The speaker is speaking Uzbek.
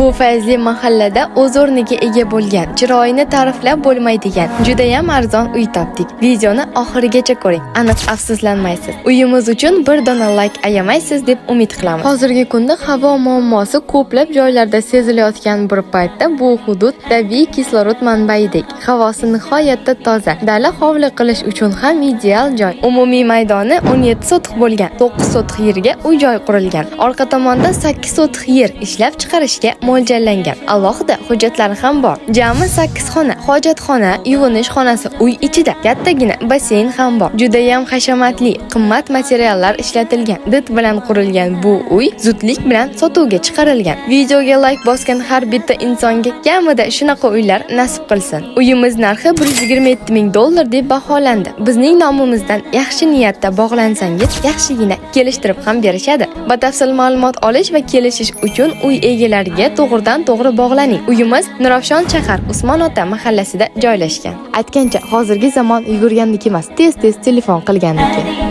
Bu fayzli mahallada o'z o'rniga ega bo'lgan, chiroyini ta'riflab bo'lmaydigan, judayam arzon uy topdik. Videoni oxirigacha ko'ring, aniq afsuslanmaysiz. Uyimiz uchun bir dona layk ayamaysiz deb umid qilamiz. Hozirgi kunda havo muammosi ko'plab joylarda sezilayotgan bir paytda bu hudud tabiiy kislorod manbaidek. Havosi nihoyatda toza. Dala hovli qilish uchun ham ideal joy. Umumiy maydoni 17 sotix bo'lgan, 9 sotix yerga uy-joy qurilgan. Orqa tomonda 8 sotix yer ishlab chiqarishga mo'ljallangan. Alohida hujjatlari ham bor. Jami 8 xona, hojatxona, yuvinish xonasi uy ichida. Kattagina basseyn ham bor. Judayam hashamatli, qimmat materiallar ishlatilgan. Did bilan qurilgan bu uy zudlik bilan sotuvga chiqarilgan. Videoga layk bosgan har bitta insonga kamida shunaqa uylar nasib qilsin. Uyimiz narxi 127 ming dollar deb baholandi. Bizning nomimizdan yaxshi niyatda bog'lansangiz, yaxshigina kelishtirib ham berishadi. Batafsil ma'lumot olish va kelishish uchun uy egalariga to'g'ridan to'g'ri bog'laning. Uyimiz Nurafshon shahar, Usmon ota mahallasida joylashgan. Aytgancha, hozirgi zamon yugurganniki emas, tez-tez telefon qilganniki.